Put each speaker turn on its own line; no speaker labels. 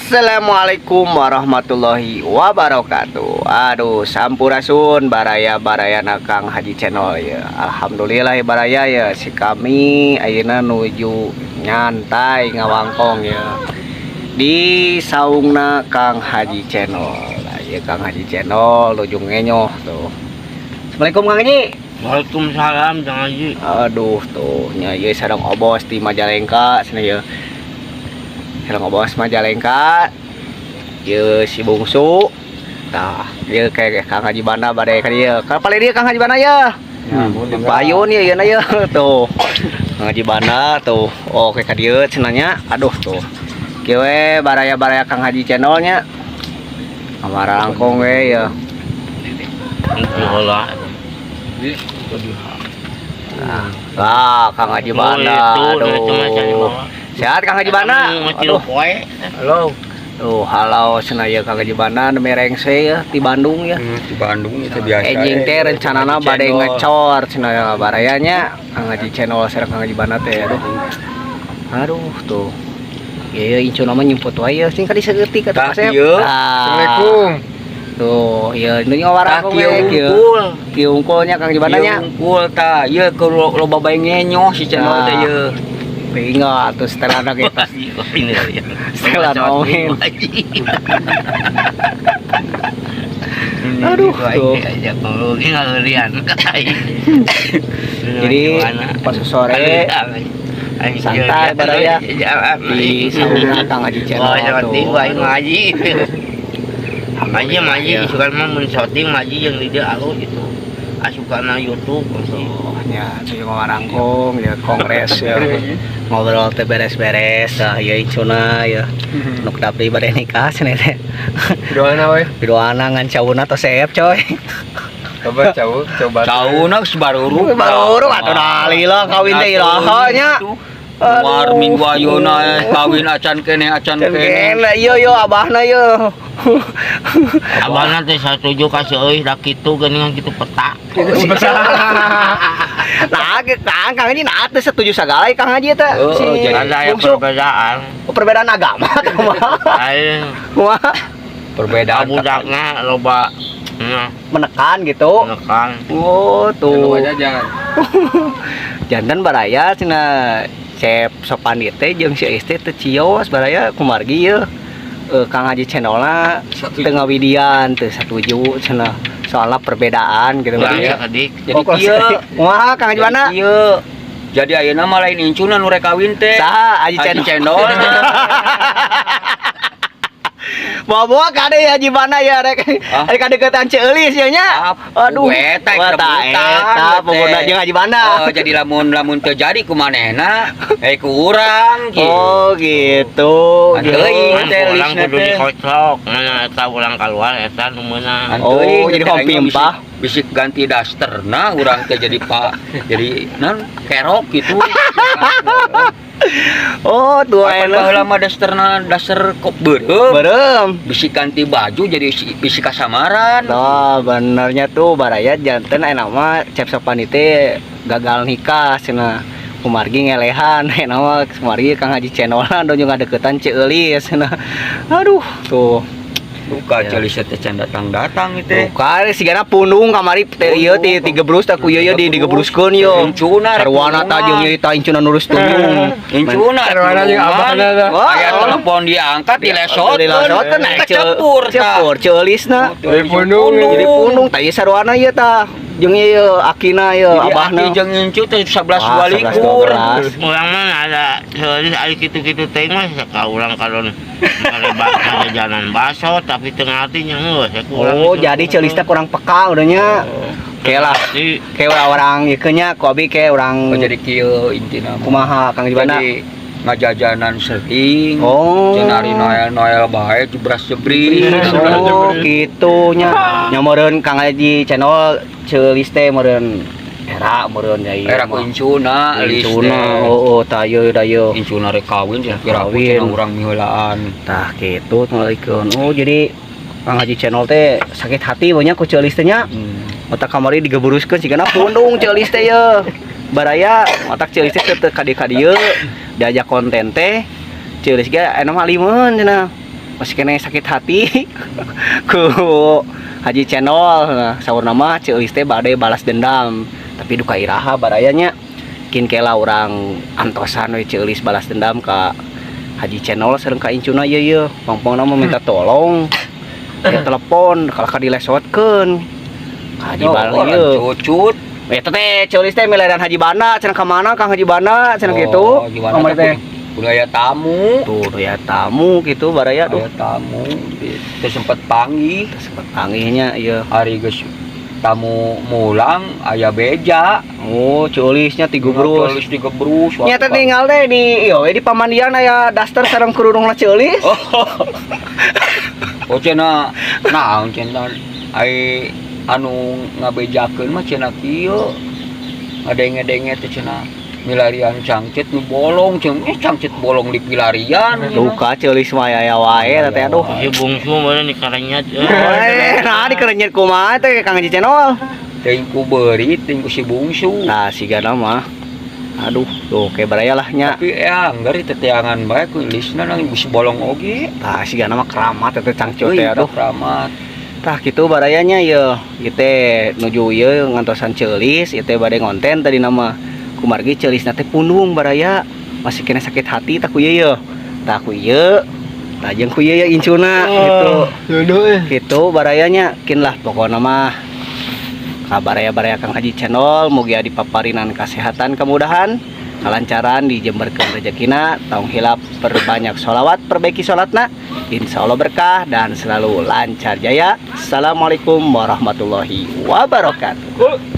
Assalamualaikum warahmatullahi wabarakatuh. Aduh, sampurasun baraya-baraya Kang Haji Channel ya. Alhamdulillah ya baraya ya, si kami ayeuna nuju nyantai ngawangkong ya di saungna Kang Haji Channel. Nah, ya Kang Haji Channel nuju ngenyoh tuh. Assalamualaikum, Kang Haji.
Waalaikumsalam, Kang Haji.
Aduh, tuh nya ieu sareng obos di Majalengka cenah ya. Sareng obos Majalengka. Ieu si bungsu. Tah, ieu kayak Kang Haji Banda bade ka dieu. Ka paling dieu Kang Haji Banda ya. Payun ya ieu na ya tuh. Kang Haji Banda tuh. Oke, ka dieu cenah nya. Aduh, tuh. Kieu we baraya-baraya Kang Haji Channelnya. Ngawarangkong we ya.
Itu heula.
Lah, Kang Haji Banda.
Oh, itu, itu mah cari
Aduh.
bawa.
Sehat, Kang Haji Banda? Aduh.
Poe.
Halo.
Tuh, halo cenah ya Kang Haji Banda nu merengse ya di Bandung ya.
Di Bandung itu biasa.
Enjing teh rencanana bade ngecor cenah ya barayanya Kang Haji Channel sareng Kang Haji Banda teh, aduh. Aduh, tuh. Ieu incuna mah nyumput wae ya sing kadi saeutik atuh
Tah,
kasep.
ieu.
Tah.
Assalamualaikum.
Tuh, ieu nu ngawarangkong
Tah, kieu
we kieu.
unggul.
Kieu unggulnya Kang Haji Banda nya.
Ieu unggul tah. Ieu ke loba bae ngenyoh si channel teh
Nah.
ieu.
Ingat tuh setelan kita. Setelan omin. Aduh, tuh. Jadi pas sore santai baraya di saungna Kang Haji Channel
Oh, syuting
tuh.
Wae ngaji. Ngaji ngaji
Ya.
isukan mah mun syuting ngaji jeung di dieu alus gitu. Asukana YouTube sih.
Tuh, ya, cuy ngawarangkong ya kongres ya. Ngobrol teh beres-beres, ah ya incuna ya. Nuk dapri bade nikah cenah teh.
Doana we.
Doana ngan cauna tos seep, coy.
Coba cau, coba.
Cauna geus baruruk.
Baru atuh dah lila kawin teh iraha nya.
War minggu ayeuna kawin acan keneh acan
Can
keneh.
kene ieu yo abahna yo.
Abahna teh satuju ka seueuh da kitu geuningan kitu peta.
Nah, Kang Kang ini nah teh setuju sagala Kang Haji teh.
Oh,
Si
jadi
Ada aya
bungsu.
perbedaan.
Oh, perbedaan agama kumaha?
Lain.
Kumaha?
Perbedaan
Budakna loba nah,
Menekan gitu.
menekan.
Oh, tuh.
Jajan.
Janten baraya cenah Cep Sopandi teh jeung si Eis teh teu cios baraya kumargi ye. Kang Haji Channelna teu ngawidian, teu satuju cenah soalnya perbedaan gitu
Kurang
kan.
sakedik.
Jadi
Oh, kurang
kieu.
sakedik. Kumaha, Kang Haji mana?
Jadi kieu. Jadi ayeuna mah lain incuna nu rek kawin teh.
Saha Haji
Haji
Channel?
Channel.
Bawa-bawa kade ya Haji mana ya rek.
Ah.
Rek kadeukeutan Ceulis ya nya. Aduh.
Eta
Wah, tah
rebutan,
eta pokona
teh.
jeung Haji Banda.
Oh, jadi lamun lamun teu jadi ku manehna, eh ku urang gitu.
Oh, gitu.
Kan teuing
Kan
teh
urang
lisna
kudu
teh.
dikocok, mana eta urang keluar eta nu meunang.
Kan
Oh,
teuing
jadi
teh aing mah
hompimpa.
Bisik ganti dasterna urang teh jadi pak jadi non kerok gitu.
Oh, tuh
Apa
enak.
baheula mah dasterna daster kok beureum.
Beureum.
Bisi ganti baju jadi bisi kasamaran.
Nah, benernya tuh baraya janten enak mah Cep Sopandi teh gagal nikah cenah. Kumargi ngelehan enak mah kumargi Kang Haji Channel do juga deketan Ceulis cenah. Aduh, tuh.
Buka
Ya.
ceuli teh can datang-datang itu.
Bukan sigana pundung kamari teh ieu ti digebrus teh ku ieu ieu di digebruskeun yo.
Incuna rek
Sarwana ta jeung ieu ta incuna nurus tunjung.
Incuna rek
Sarwana jeung abahna tah.
Wah,
Aya telepon diangkat dilesotkeun.
Dilesotkeun nah
Kecepur tah.
Cepur ceulisna.
Jadi pundung.
Jadi pundung tah ieu sarwana ieu tah. Jeung ieu akina ieu
Jadi
abahna.
aki jeung incu teh 11
Wah,
22.
11, 12.
Urang mah ada seulis ari kitu-kitu teh mah ka urang kalon marebak jajanan baso tapi teu ngarti nya geus ya ku urang
Oh,
itu.
jadi ceulis teh kurang peka udahnya. Oke lah.
Jadi
Kayak orang ieu nya ku abi kayak orang
Oh, jadi kieu intina mah.
kumaha Kang Jibana?
Jadi ngajajanan sering.
Oh.
Cenah ari Noel-Noel bae jebras jebris.
Oh, gitu nya. Nya meureun Kang Haji Channel ceulis teh meureun era meureun ya ieu.
Era ku incuna lis
Incuna,
teh.
oh, tah ieu da ieu.
Incuna rek kawin cenah kira aku
Kawin.
cenah urang miheulaan.
Tah kitu ngalikeun. Oh, jadi Kang Haji Channel teh sakit hati banyak ku ceulis teh nya. Otak kamari digeburuskeun sigana pundung ceulis teh ye. Baraya otak ceulis teh teu kadi-kadieu diajak konten teh ceulis ge aya mah limeun cenah. Masih keneh sakit hati ku Haji Channel. Nah, saurna mah Ceulis teh bade balas dendam, tapi duka iraha, baraya nya? Kin kela urang antosan we Ceulis balas dendam ka Haji Channel sareng ka incuna ieu ieu. Pangpangna mah minta tolong. Dia telepon kalau ka dilesotkeun. Ka Haji
Oh,
Banda ieu.
Cucut.
Eta teh Ceulis teh mileran Haji Banda cenah, ka mana Kang Haji Banda cenah gitu.
Oh, gimana
Kamari teh.
Udah aya tamu.
Tuh, tuh ya tamu gitu, baraya, duh.
Aya tamu. Terus sempat panggih.
Sempat panggihnya ieu.
Ari geus tamu mulang aya beja.
Oh, Ceulisnya tigebrus.
Ceulis digebrus.
Nyata tinggal deh di iyo we di pamandian aya daster sareng kerudungna Ceulis.
Oh, cenah naon cenah ai anu ngabejakeun mah cenah kieu. Ngadenge-denge teh cenah milarian cangcut nu bolong cenah, eh, cangcut bolong di pilarian.
Duka Ceulis mah aya wae eta teh, aduh.
Si bungsu mana nih karenyat.
Eh, nah dikerenyet kumaha teh, Kang Haji Channel?
Teuing ku beurit, teuing ku si bungsu.
Nah, sigana mah. Aduh, tuh kayak baraya lah nya.
Tapi ya anggar teteangan bae ku lisna nang geus bolong oge.
Tah, sigana mah keramat eta cangcut
Euy,
teh, aduh.
Keramat.
Tah kitu barayanya ye, ieu nuju ieu ngantosan Ceulis, ieu teh bade ngonten tadi nama kumargi Ceulisna teh pundung, baraya, masih keneh sakit hati tah ku ieu ye. Tah ku ieu, tah jeung ku ieu ye incuna gitu.
Jodoh eh.
Gitu barayanya, kin lah pokokna mah ka baraya-baraya Kang Haji Channel mugia dipaparinan kesehatan, kemudahan, kelancaran, dijemberkeun rezekina, tong hilap perbanyak sholawat, perbaiki sholatna, insya Allah berkah dan selalu lancar jaya. Assalamualaikum warahmatullahi wabarakatuh.